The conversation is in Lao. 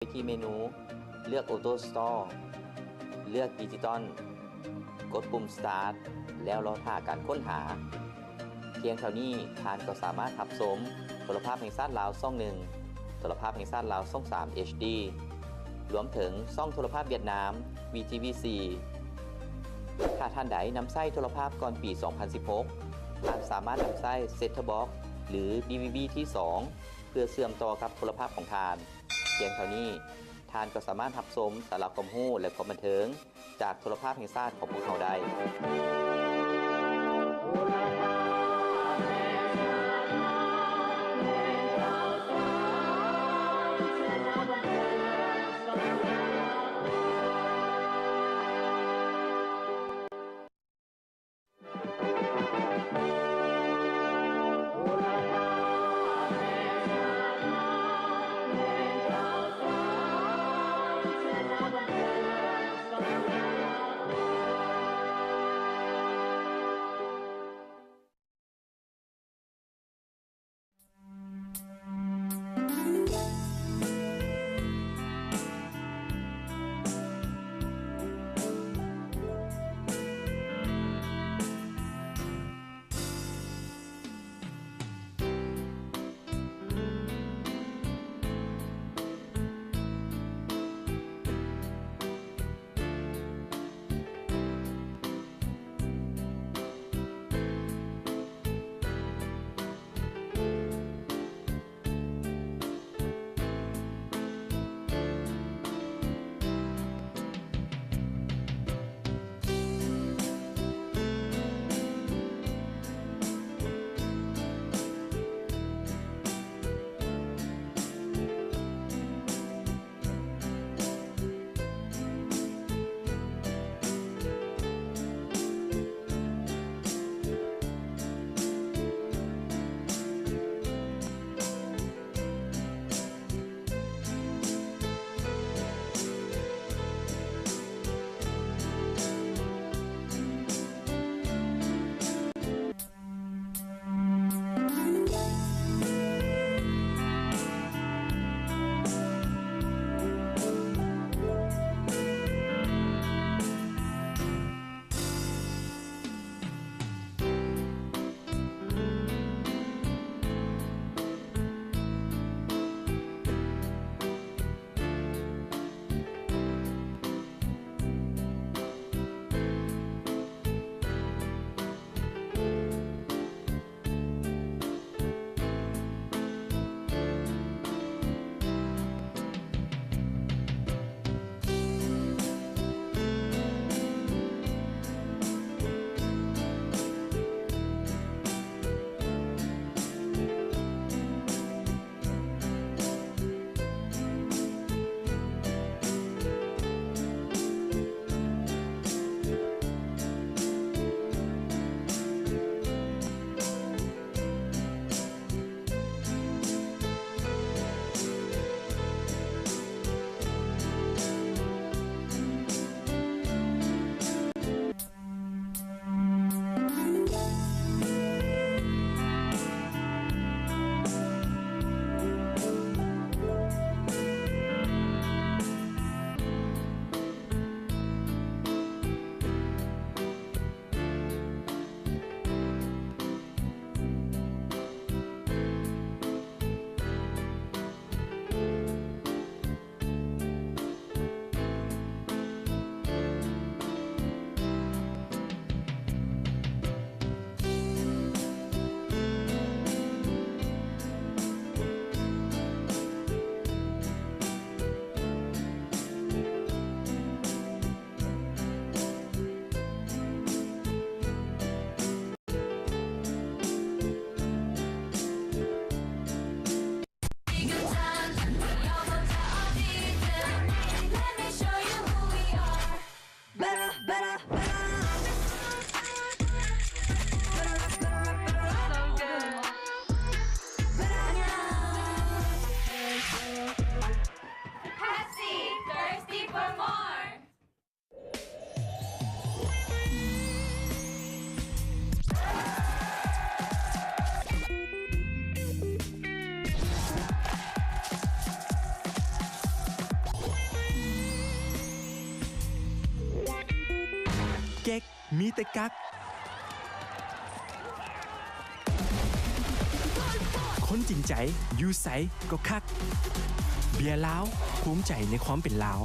ໄປທີ່ເມນູ ເລືອກ Auto Store ເລືອກ Digital ກົດປຸ່ມ Start ແລ້ວລໍຖ້າການຄົ້ນຫາ. ພຽງເທົ່ານີ້ ທ່ານກໍສາມາດຮັບຊົມໂທລະພາບແຫ່ງຊາດລາວຊ່ອງໜຶ່ງ, ໂທລະພາບແຫ່ງຊາດລາວຊ່ອງສາມ ເອັດດີ ລວມເຖິງຊ່ອງໂທລະພາບຫວຽດນາມ ວີທີວີສີ່. ຖ້າທ່ານໃດນຳໃຊ້ໂທລະພາບກ່ອນປີສອງພັນສິບຫົກ ທ່ານສາມາດນຳໃຊ້ Set Top Box ຫຼື ດີວີບີ ທີສອງ ເພື່ອເຊື່ອມຕໍ່ກັບໂທລະພາບຂອງທ່ານ. ພຽງເທົ່ານີ້ ທ່ານກໍສາມາດຮັບຊົມສາລະຄວາມຮູ້ ແລະ ຄວາມບັນເທີງ ຈາກໂທລະພາບແຫ່ງຊາດຂອງພວກເຮົາໄດ້. ເດັກ ມີແຕ່ກັກ. ຄົນຈິງໃຈ ຢູ່ໃສກໍຄັກ. ເບຍລາວ ພູມໃຈໃນຄວາມເປັນລາວ.